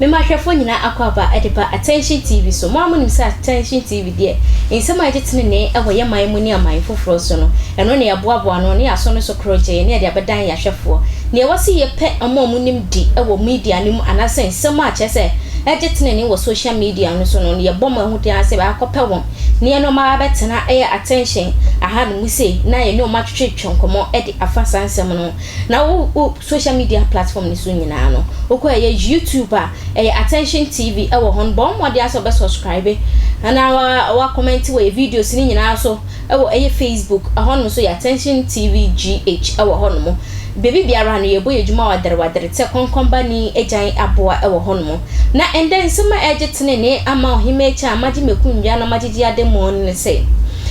Mema ahwɛfoɔ nyinaa akwaaba de ba Attention TV so. Mo ara monim sɛ Attention TV deɛ, nsɛm a ɛgye tenenee wɔ yɛn man mu ne aman foforɔ so no, ɛno na yɛboaboa ano na yɛasɔ no so korɔgyee na yɛde abɛdan yɛn ahwɛfoɔ. Nea ɛwɔ sɛ yɛpɛ wɔn a wɔnim di wɔ media no mu anaasɛ nsɛm a kyerɛ sɛ ɛgye tenenee wɔ social media no so no, yɛbɔ mmɔden ara sɛ yɛbɛakɔpɛ wɔn na yɛne wɔn abɛtena ɛyɛ Attention aha no mu sei na yɛne wɔn atwetwetwe nkɔmmɔ de afa saa nsɛm no ho. Na wo wo social media platform no so nyinaa no, wokɔ ɛyɛ YouTube a, ɛyɛ Attention TV ɛwɔ hɔ no, bɔ wo mmɔden ara sɛ wobɛ subscribe na wa wa comment wɔ yɛ videos no nyinaa so ɛwɔ ɛyɛ Facebook, ɛhɔ nom nso yɛ Attention TV GH ɛwɔ hɔ nom. Baabi biara no yɛbɔ yɛ dwuma wadere wadere te sɛ kɔnkɔnba ni agyan aboa ɛwɔ hɔ nom. Na ɛndɛ nsɛm a ɛregye tenenee ama Ɔhemmaa Akyi a magye m'akundwa na magyegye adamuo no ne sɛ,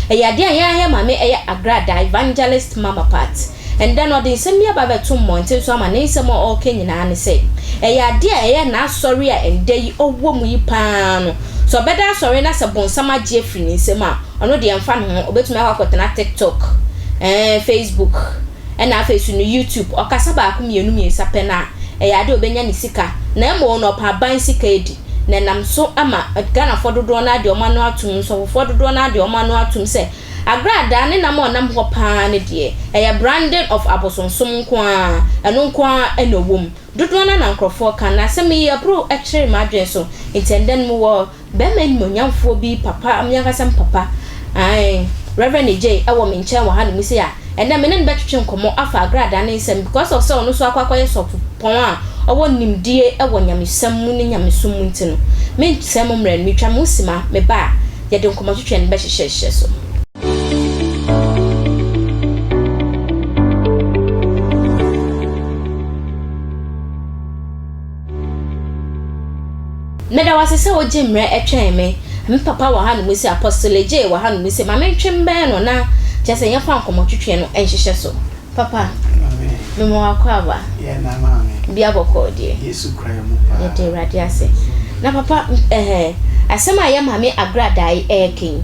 ɛyɛ adeɛ a yɛn ara yɛ maame ɛyɛ Agradaa Evangelist Mama Pat, Ɛnnɛ no, ɔde nsɛm bi aba abɛto mmɔnten so ama ne nsɛm a ɔreka nyinaa ne sɛ, ɛyɛ adeɛ a ɛyɛ n'asɔre a ɛnnɛ yi ɔwɔ mu yi pa ara no, sɛ ɔbɛda asɔre na sɛ bonsam agye afiri ne nsam a, ɔno deɛ ɛmfa ne ho, ɔbɛtumi akɔ akɔtena TikTok, ɛɛ, Facebook, ɛna afei nso no YouTube, ɔkasa baako mmienu mmiɛnsa pɛ no a, ɛyɛ adeɛ a ɔbɛnya ne sika, na mmom no ɔpɛ aban sika adi, na ɛnam so ama Ghanafoɔ dodoɔ no ara de wɔn ano atom, nsɔfofoɔ dodoɔ no ara de wɔn ano atom sɛ, Agradaa ne nam a ɔnam hɔ paa no deɛ, ɛyɛ branding of abosonsom nko ara, ɛno nko ara na ɛwɔ mu. Dodoɔ no ara na nkorɔfoɔ ka, na asɛm yi ɛboro kyere m'adwene so, nti ɛndɛ no mewɔ barima animuonyamfoɔ bi papa, me ankasa me papa, ae, Rev. Adjei wɔ me nkyɛn wɔ hanom sei a, ɛndɛ me ne no bɛtwetwe nkɔmmɔ afa agradaa ne nsɛm because of sɛ ɔno nso akɔ akɔyɛ sɔfopɔn a ɔwɔ nimdie wɔ nyamesɛm mu ne nyamesom mu nti no, mensɛe mo mmerɛ no, metwa me ho sima, meba a, yɛde nkɔmmɔtwetwe no bɛhyehyɛhyehyɛ so. Meda wo ase sɛ wogye mmerɛ twɛn me. Me papa wɔ hanom sɛ, Apostle Adjei wɔ hanom sɛ, ma mentwe mbɛn no na kyerɛ sɛ yɛmfa nkɔmmɔtwetwe no nhyehyɛ so. Papa, mema wo akwaaba. Bia bɔkɔɔ deɛ. Yɛda Awurade ase. Na papa, eh, asɛm a yɛ maame Agradaa yi ɛreka yi,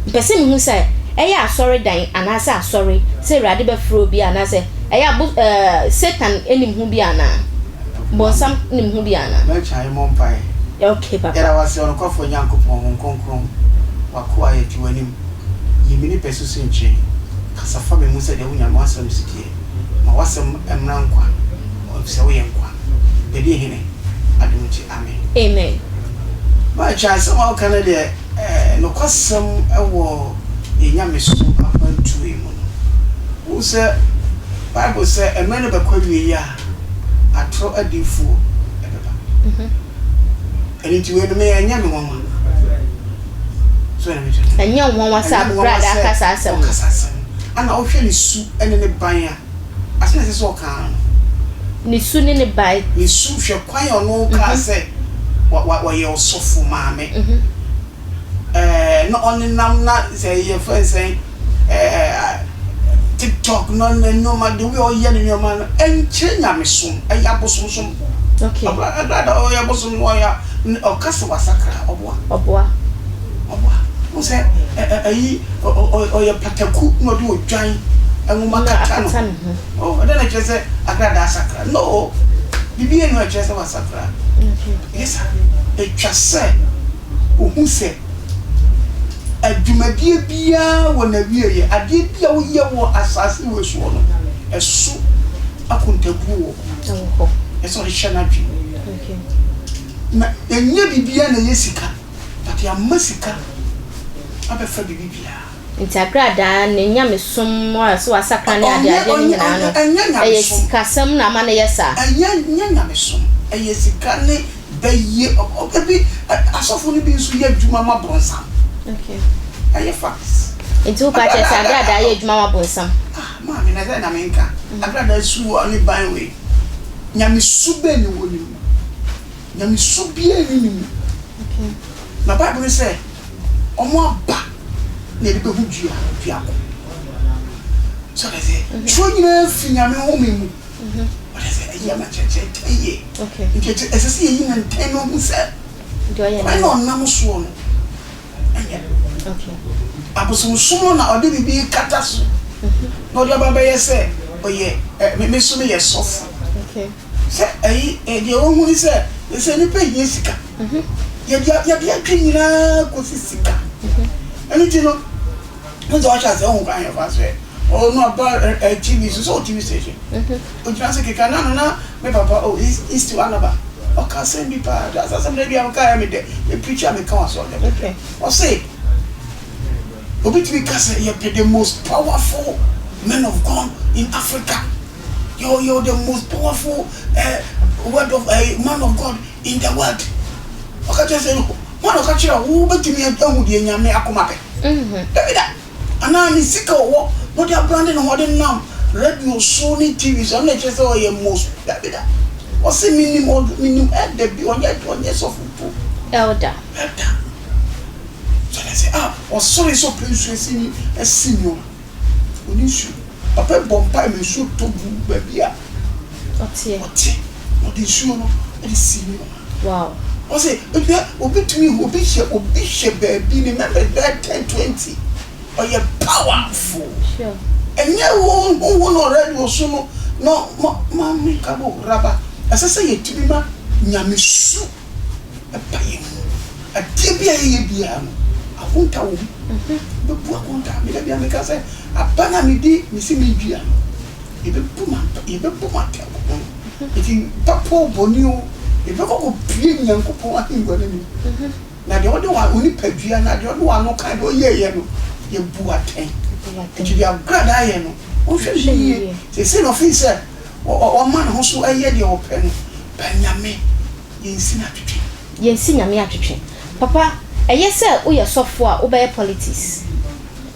mpɛ sɛ mehu sɛ ɛyɛ asɔredan anaasɛ asɔre sɛ Awurade bɛfrɛ obi anaasɛ ɛyɛ abo eh, Satan nim ho bi anaa? Bonsam nim ho bi anaa? Mɛtwa yɛmmɔ mpaeɛ. Okay, papa. Yɛda wo ase ɔnokwafoɔ Nyankopɔn, Honhom Kronkron, w'akoa yɛte w'anim. Yi me nipasu so nkyɛn, kasa fa me mu sɛdeɛ wo Nyame w'asɛm si teɛ. Ma w'asɛm mmra nkwa, efisɛ woyɛ nkwa. Bɛdi hene, adom nti, amen. Amen. Marcia, asɛm a woka no deɛ, eh, nokwasɛm wɔ yɛn nyamesom akwantuo yi mu no. Wohu sɛ Bible sɛ mmerɛ no bɛkɔ awieeɛ a, atorɔ adiyifoɔ bɛba. Ɛno nti wei no me ɛnyɛ me nwanwa. So ɛna mekyerɛ no. Ɛnyɛ wo nwanwa sɛ Ɛnyɛ me nwanwa abrada sɛ aka saa asɛm no. ɔka saa asɛm no. Ɛna wohwɛ ne su ne ne ban a, asɛm a ɛsɛ sɛ ɔka ara no. Ne su ne ne ban. Ne su, hwɛ kwan a ɔno kaa sɛ wa wa ɔyɛ ɔsɔfo maame. Ɛɛ na ɔnenam na sɛ yɛfrɛ no sɛn ɛɛ tiktok no ne nneɛma the way ɔyɛ ne nneɛma no ɛnkyerɛ nyamesom ɛyɛ abosomsom. Okay. Ɔbra da ɔyɛ abosom no ɔyɛ ɔka sɛ wasakra ɔboa. Ɔboa. Ɔboa. Wo sɛ ɛyi ɔyɛ pataku na ɔde odwan nwoma kata no. Oh ɛdɛn na ɛkyerɛ sɛ agradaa asakra? No. Biribi ɛnu ɛkyerɛ sɛ wasakra. Okay. Yes sir. Ɛtwa sɛ ohu sɛ adwumadie biara wɔ n'awieɛ. Adeɛ bi a woyɛ wɔ asase wei soɔ no, ɛso akontabuo wɔ hɔ. Ɛsɛ sɛ ɔde hyɛ n'adwene mu. Na ɛnyɛ biribiara na ɛyɛ sika, but yɛama sika abɛfa biribi biara. Nti agradaa ne nyamesom a sɛ wasakra ne adeadeɛ no nyinaa no, ɛyɛ sikasɛm na ama no yɛ saa? Ɛnyɛ nyamesom, ɛyɛ sika ne bɛyɛ ebi asɔfo no bi nso yɛ adwuma ma bronsam. Okay. Ɛyɛ facts. Nti wo ka kyerɛ sɛ agradaa yɛ adwuma ma bonsam? Ah maame na sɛ na menka. Agradaa su wɔ ne ban wei. Nyamesu bɛn ne wɔ ne mu? Nyamesu biara nni ne mu. Okay. Na Bible no sɛ wɔn aba na yɛde bɛhu dua dua ko. So ɔde sɛ twerɛ nyinaa fi Nyame home mu. Ɔde sɛ ɛyɛ ama kyerɛkyerɛ ntɛn yie. Nti ɛsɛ sɛ yɛyi no ntɛn na ɔhu sɛ kwan na ɔnam soɔ no ɛnyɛ. Abosomsom na ɔde biribi kata so na ɔde aba bɛyɛ sɛ ɔyɛ me so meyɛ sɔfo. Sɛ ɛyi deɛ wɔhu ne sɛ sɛ nipa hia sika. Yɛde yɛde adwene nyinaa kɔsi sika. Ɛno nti no, wo sɛ wahyɛ aseɛ wohu kwan yɛfa so ɛ. Ɔno aba ɛ TV so sɛ wɔ TV station. Ogyina so keka na no na me papa oh East Anaba. Ɔka asɛm bi paa. Asɛm no bi a meka yɛ me dɛ. Me preach a meka wɔ asɔre dɛm. Ɔse obi tumi ka sɛ yɛpɛ the most powerful men of God in Africa. You're, you're the most powerful uh, word of uh, man of God in the world. Ɔka kyerɛ sɛ wọn ɔka kyerɛ wo wobɛtumi ahu deɛ Nyame akoma pɛ. Dabi da. Anaa ne sika ɔwɔ na ɔde abrande ne ho ɔde nam radio so ne TV so ɛno na ɛkyerɛ sɛ ɔyɛ most. Dabi da. Ɔse menim menim elder bi ɔnyɛ ɔnyɛ sɔfo mpo. Elder. Elder. So ɔde sɛ ah ɔsɔre sɛ ɔpɛ nsuo asi asi nneɛma. Ɔni nsuo. Papa yi bɔ mpae ma nsuo tɔ gu baabi a ɔte. Ɔte. Ɔde nsuo no de si nneɛma. Wow. Ɔse ebia obi tumi hu obi hyɛ obi hyɛ baabi ne members bɛyɛ 10 20 ɔyɛ powerful. Sure. Ɛnyɛ wo wo no radio so no no ma ma me kabo raba. Ɛsɛ sɛ yɛtumi ma nyamesu ɛba yɛn mu. Adeɛ bi a yɛyɛ biara no akonta wɔ mu. Bɛbu akonta. Me da bia meka sɛ aba no a mede mesi medua no yɛbɛbu ma yɛbɛbu ma atɛn wɔ ho. Nti papa o bɔne o yɛbɛkɔ akɔpue Nyankopɔn ahengua no anim. Na deɛ ɔde wo nipadua na deɛ ɔde w'ano ka deɛ ɔyɛeɛ no yɛbu atɛn. Nti deɛ agradaa yɛ no ɔnhwɛ no yie. Seesei na ɔfii sɛ ɔma ne ho so yɛ deɛ ɔpɛ no, but Nyame yɛnsi no atwetwe. Yɛnsi Nyame atwetwe. Papa, ɛyɛ sɛ woyɛ sɔfo a wobɛyɛ politics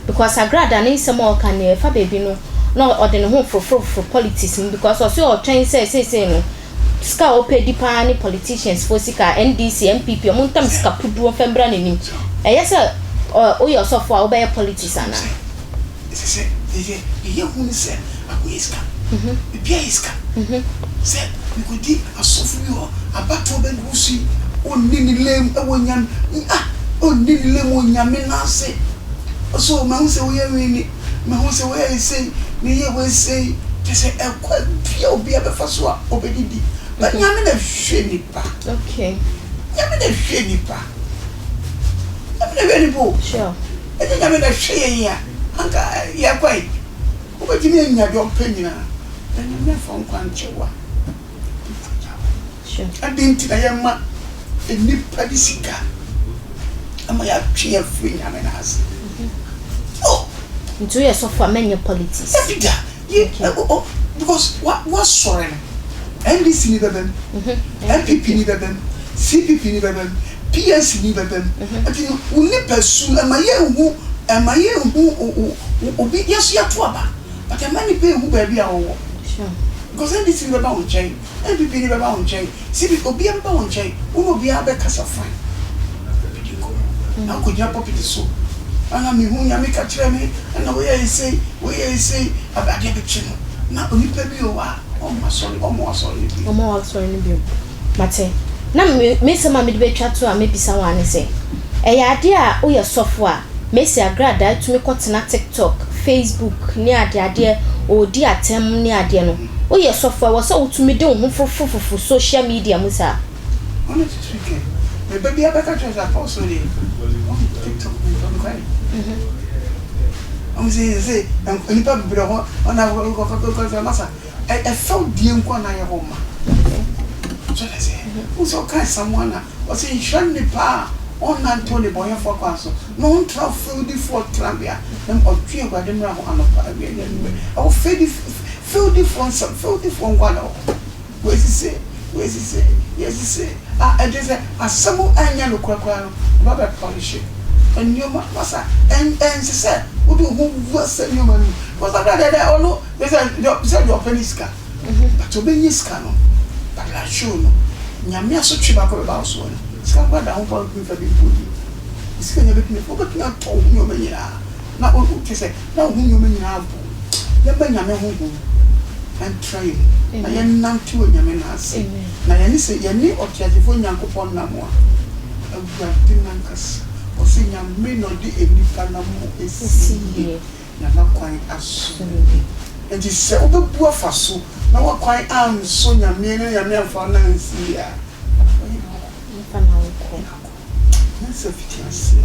because Agrada ne nsɛm a ɔka no ɛfa baabi no na ɔde ne ho foroforo politics mu because ɔse ɔtwɛn sɛ seesei no sika a ɔpɛ di paa ne politicians foɔ sika, NDC, NPP ɔmo ntam sika puduo mfa mbra n'anim. Ɛyɛ sɛ woyɛ ɔsɔfo a wobɛyɛ politics anaa? Ɛsɛ sɛ yɛyɛ deɛ yɛhu ne sɛ akɔyɛ sika. Biribiara yɛ sika. Sɛ mekɔdi asɔfo bi hɔ abatoɔ bɛgu so yi, ɔnni ne lane wɔ Nyame, ah, ɔnni ne lane wɔ Nyame nan ase. Ɔsɛ o, mahu sɛ woyɛ wini, mahu sɛ woyɛ sei, meyɛ wei sei. Kyerɛ sɛ ɛkwan biara obiara bɛfa so a ɔbɛdidi. But Nyame na hwɛ nipa. Okay. Nyame na hwɛ nipa. Nyame na hwɛ nipa o. Sure. Ɛnyɛ Nyame na ɛhwɛ yɛn a, anka yɛkɔ he? Wobɛtumi anya deɛ ɔpɛ nyinaa, na Nyame amfa wo nkwa ankyɛ wo a, ɔbɛtumi agya wo. Adɛn nti na yɛma nnipa de sika ama yɛatwe yɛn afiri Nyame no ase? No! Nti woyɛ sɔfo a mɛnyɛ politics? Dabi da! Ye because wa wasɔre no NDC ni bɛba mu, NPP ni bɛba mu, CPP ni bɛba mu, PNC ni bɛba mu. Nti no wo nipa su no ɛma yɛnhu ɛma yɛnhu obi yɛn nso yɛto aba but ɛma nipa nhu baabi a wɔwɔ. Because NDC ni bɛba wo nkyɛn, NPP ni bɛba wo nkyɛn, CPP obiara bɛba wo nkyɛn, wo ne obiara bɛkasa fine, bɛdi nkɔmmɔ na wokɔgyina pulpit so ɛna mehu Nyame ka kyerɛ me ɛna wei ayɛ sei, wei ayɛ sei, adeɛ bɛkye no na onipa bi wɔ hɔ a ɔmma asɔre, ɔmma w'asɔre no bio. Ɔmma w'asɔre no bio. Mate. Na me me nsɛm a mede bɛtwa to a mɛbisa wo ara ne sɛ, ɛyɛ adeɛ a woyɛ sɔfo a, Mercy Agradaa tumi kɔtena TikTok, Facebook ne adeadeɛ, ɔredi atɛm ne adeɛ no, woyɛ sɔfo a, ɛwɔ sɛ wotumi de wo ho foroforo social media mu saa? Honestly speaking, me ba biara bɛka kyerɛ sɛ apostle deɛ ɔn TikTok mu nti ɔnokware. Ɔmo sɛ sɛ nnipa bebree hɔ ɔna kɔkɔkɔkɔ sɛ masa Ɛfɛw die nko a na ayɛ hɔ ma. So ɔte aseɛ? Wohu sɛ ɔkae Samoa na ɔse nhyira ne nipa a ɔnnantew nnebɔneyɛfoɔ akwan so, na ɔntra fɛwdifoɔ tenabea, na mmom ɔdwen Awurade mmara ho anɔpa, awia ne anwummerɛ. Ɛwɔ fɛdi, fɛwdifoɔ nsɛm, fɛwdifoɔ nko ara na ɛwɔ hɔ. Wei sise, wei sise, yɛ sise, a ɛkyerɛ sɛ asɛm ɛnyɛ nokorɛ koraa no, ɔba bɛ pɔlihye nneɛma. Masa, ɛnsɛ sɛ wode wo ho wura saa nneɛma no mu. Because abira deɛ dɛ ɔno Sɛ sɛ deɛ ɔpɛ ne sika but ɔbɛnya sika no but like show no Nyame asotwe baako bɛba wo soɔ no sika koraa da ho mpo a wontumi mfa bi mpo di sika nya bɛtumi wobɛtumi atɔ wo ho nneɛma nyinaa na wo kyerɛ sɛ na wo ho nneɛma nyinaa abɔ yɛmma Nyame honhom ntra yɛn mu na yɛnnante wɔ Nyame nan ase na yɛne sɛ yɛne ɔteasefoɔ Nyankopɔn nam a Awurade nankasa ɔse Nyame na ɔde nnipa nam si yie. Na n'akwan aso no bi. Enti sɛ wobɛbu afa so na w'akwan ansɔ Nyame ani na Nyame amfa wo nan ansi yie a, ɔyɛ na wokɔ. Ɛmfa na wokɔ. Na akɔ. Nyansa fiti aseɛ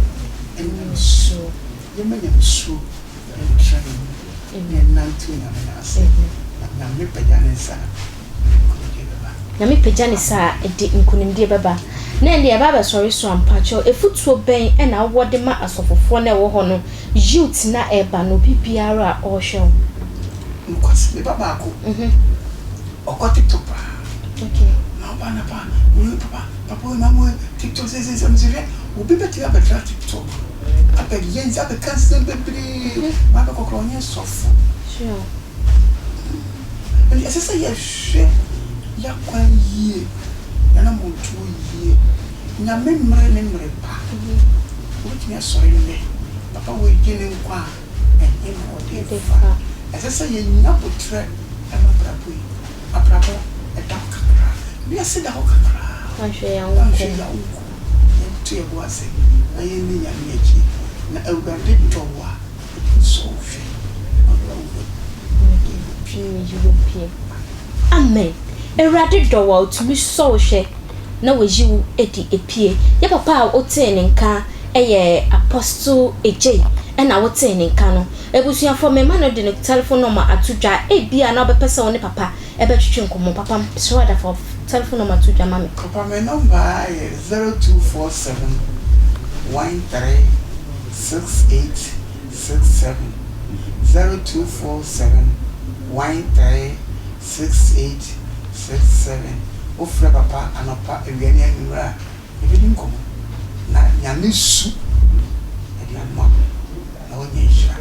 ɛne Nyamesuro. Yɛmma Nyamesuro ntra yɛn mu na yɛnnante Onyame nan ase. Na Nyame pagya ne nsa a, ɛde nkonimdie bɛba. Nyame pagya ne nsa a, ɛde nkonimdie bɛba. Na ɛnde yɛba abɛsɔre so a, mpakyɛw afutuo bɛn na wowɔ de ma asɔfofoɔ no a ɛwɔ hɔ no, youth no a ɛreba no, obi biara a ɔrehwɛ wo? Nokwasɛm, me ba baako, ɔkɔ TikTok paa. Na ɔba na pa, papa, papa wei maame wei, TikTok sei sei sei. Mese hwɛ, obi bɛtumi abɛtra TikTok, abɛyɛ nsɛm, abɛka nsɛm bebree, ma abɛkɔ koraa ɔnyɛ sɔfo. Enti ɛsɛ sɛ yɛhwɛ y'akwan yie, y'anammɔntuo yie. Nyame mmere ne mmere pa. Wobɛtumi asɔre nnɛ, papa wei gye ne nkwa a, ɛhe na ɔde refa? Ɛsɛ sɛ yɛnya aboterɛ ma abrabɔ yi. Abrabɔ, ɛda hɔ kakra. Wiase da hɔ kakra. Woanhwɛ yie a wonkɔ. Yɛnto yɛn bo ase na yɛnni Nyame akyi. Na Awurade dɔ wo a, Ɔtumi sɔ wo hwɛ na ɔde wo Ɔtumi yi wo pue. Amen. Awurade dɔ wo a, ɔtumi sɔ wo hwɛ na wayi wo adi apue. Yɛ papa a wotee ne nka yɛ Apostle Adjei ɛna wotee ne nka no. Abusuafoɔ mema no de ne telephone number ato dwa ebia na wobɛpɛ sɛ wo ne papa ɛbɛtwetwe nkɔmmɔ. Papa mesrɛ wo ada fa wo telephone number to dwa ma me. Papa me number yɛ 0247 13 68 67 0247 13 68 67 Wofrɛ papa anɔpa, awia ne anwummerɛ a, yɛbɛdi nkɔmmɔ na Nyame su de ama wo na woanya nhyira.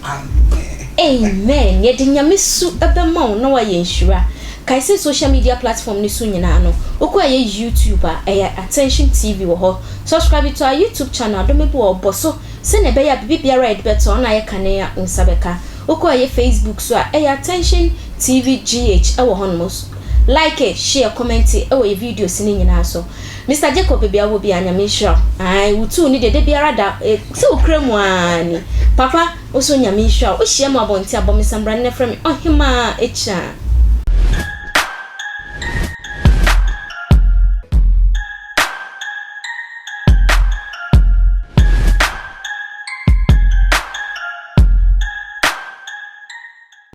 Amen. Amen yɛde Nyame su bɛma wo na woayɛ nhyira. Kae sɛ social media platform no so nyinaa no wokɔ ɛyɛ YouTube a ɛyɛ Attention TV wɔ hɔ. Subscribe to our YouTube channel Adomeboa ɔbɔ so sɛnea ɛbɛyɛ a biribi biara a yɛde bɛto a wo na ayɛ kane a wo nsa bɛka. Wokɔ ɛyɛ Facebook so a ɛyɛ Attention TV GH wɔ hɔnom. Like, share, comment wɔ yɛ videos no nyinaa so. Mister Jacob baabi a wowɔ biara Nyame nhyira wo. Ae wo tuu no deɛ da biara da sɛ wokura mu aa ni. Papa wo so Nyame nhyira wo. Wohyia me wɔ abɔnten a bɔ me sambrane na frɛ me Ɔhemaa Akyaa.